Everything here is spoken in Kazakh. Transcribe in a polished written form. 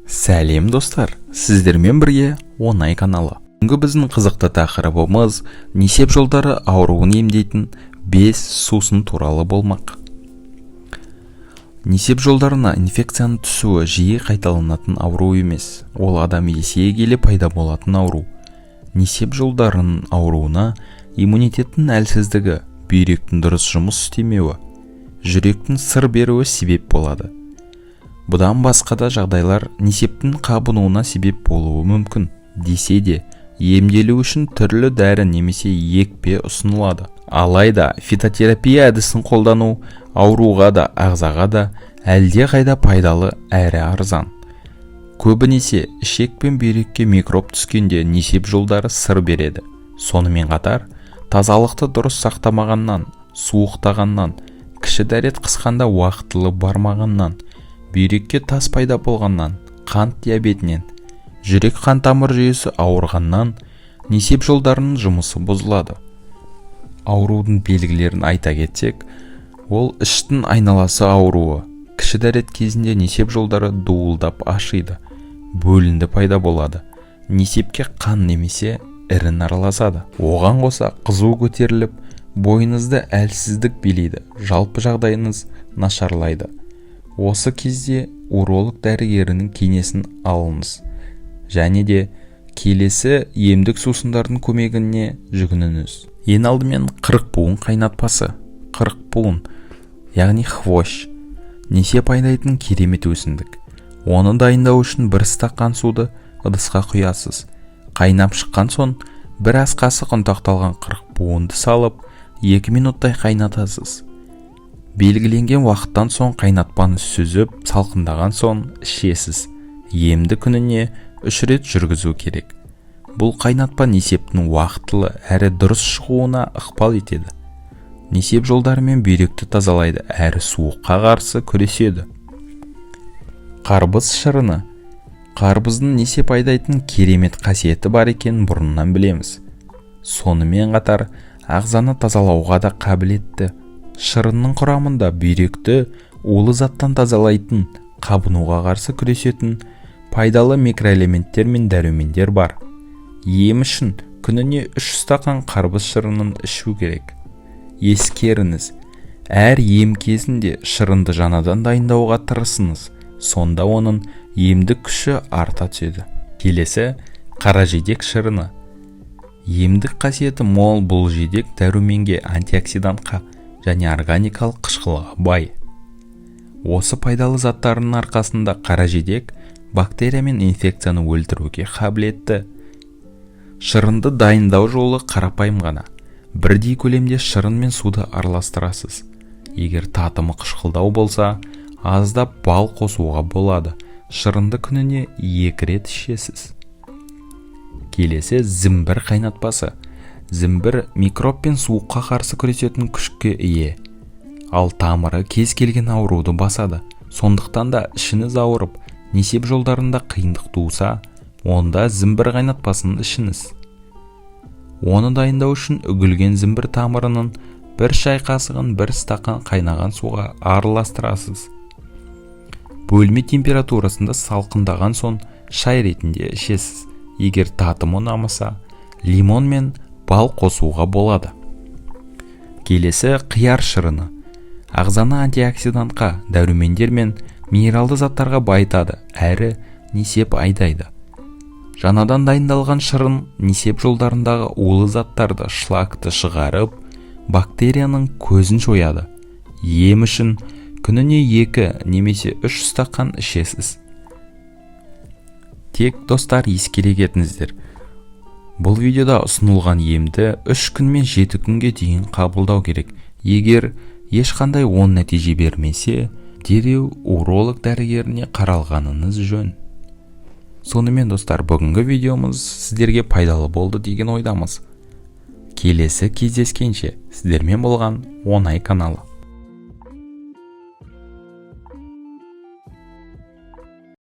Сәлем, достар! Сіздермен бірге Оңай каналы. Бүгінгі біздің қызықты тақырыбымыз несеп жолдары ауруын емдейтін 5 сусын туралы болмақ. Несеп жолдарына инфекцияның түсуі жиі қайталанатын ауру емес, ол адам есейе келе пайда болатын ауру. Несеп жолдарының ауруына иммунитеттің әлсіздігі, бүйректің дұрыс жұмыс істемеуі, жүректің сыр беруі себеп болады. Бұдан басқа да жағдайлар несептің қабынуына себеп болуы мүмкін. Десе де, емделу үшін түрлі дәрі немесе екпе ұсынылады. Алайда фитотерапия әдісін қолдану ауруға да, ағзаға да әлде қайда пайдалы әрі арзан. Көбінесе ішек пен бүйрекке микроб түскенде несеп жолдары сыр береді. Сонымен қатар тазалықты дұрыс сақтамағаннан, суықтағаннан, кіші дәрет қысқанда уақытылы бармағаннан, бүйрекке тас пайда болғаннан, қант диабетінен, жүрек қан тамыр жүйесі ауырғаннан несеп жолдарының жұмысы бұзылады. Аурудың белгілерін айта кетсек, ол іштің айналасы ауруы. Кіші дәрет кезінде несеп жолдары дуылдап ашиды, бөлінді пайда болады, несепке қан немесе ірін араласады. Оған қоса қызу көтеріліп, бойыңызды әлсіздік билейді, жалпы жағдайыңыз нашарлайды. Осы кезде уролог дәрігерінің кеңесін алыңыз және де келесі емдік сусындардың көмегіне жүгініңіз. Ең алдымен қырық буын қайнатпасы. Қырық буын, яғни хвощ, несеп айдайтын керемет өсімдік. Оны дайындау үшін бір стақан суды ыдысқа құясыз. Қайнап шыққан соң бір ас қасық ұнтақталған қырық буынды салып, 2 минуттай қайнатасыз. Белгіленген уақыттан соң қайнатпаны сүзіп, салқындаған соң ішесіз. Емді күніне үш рет жүргізу керек. Бұл қайнатпа несептің уақытылы әрі дұрыс шығуына ықпал етеді, несеп жолдары мен бүйректі тазалайды әрі суыққа қарсы күреседі. Қарбыз шырыны. Қарбыздың несеп айдайтын керемет қасиеті бар екенін бұрыннан білеміз. Сонымен қатар ағзаны тазалауға да қабілетті. Шырынның құрамында бүйректі улы заттан тазалайтын, қабынуға қарсы күресетін пайдалы микроэлементтер мен дәрумендер бар. Ем үшін күніне 3 стақан қарбыз шырынын ішу керек. Ескеріңіз, әр ем кезінде шырынды жаңадан дайындауға тырысыңыз, сонда оның емдік күші арта түседі. Келесі қара жидек шырыны. Емдік қасиеті мол бұл жидек дәруменге, антиоксидантқа және органикалық қышқылға бай. Осы пайдалы заттарының арқасында қара жидек бактерия мен инфекцияны өлтіруге қабілетті. Шырынды дайындау жолы қарапайым ғана: бірдей көлемде шырын мен суды араластырасыз. Егер татымы қышқылдау болса, аздап бал қосуға болады. Шырынды күніне екі рет ішесіз. Келесі зімбір қайнатпасы. Зімбір микроб пен суыққа қарсы күресетін күшке ие, ал тамыры кез келген ауруды басады. Сондықтан да ішіңіз ауырып, несеп жолдарында қиындық туса, онда зімбір қайнатпасын ішіңіз. Оны дайындау үшін үгілген зімбір тамырының бір шай қасығын бір стақан қайнаған суға араластырасыз. Бөлме температурасында салқындаған соң шай ретінде ішесіз. Егер татымы ұнамаса, лимон мен бал қосуға болады. Келесі қияр шырыны. Ағзаны антиоксидантқа, дәрумендер мен минералды заттарға байытады әрі несеп айдайды. Жаңадан дайындалған шырын несеп жолдарындағы улы заттарды, шлакты шығарып, бактерияның көзін жояды. Ем үшін күніне 2 немесе 3 стақан ішесіз. Тек, достар, ескере кетіңіздер: бұл видеода ұсынылған емді 3 күн мен 7 күнге дейін қабылдау керек. Егер ешқандай оң нәтиже бермесе, дереу уролог дәрігеріне қаралғаныңыз жөн. Сонымен, достар, бүгінгі видеомыз сіздерге пайдалы болды деген ойдамыз. Келесі кездескенше! Сіздермен болған Оңай каналы.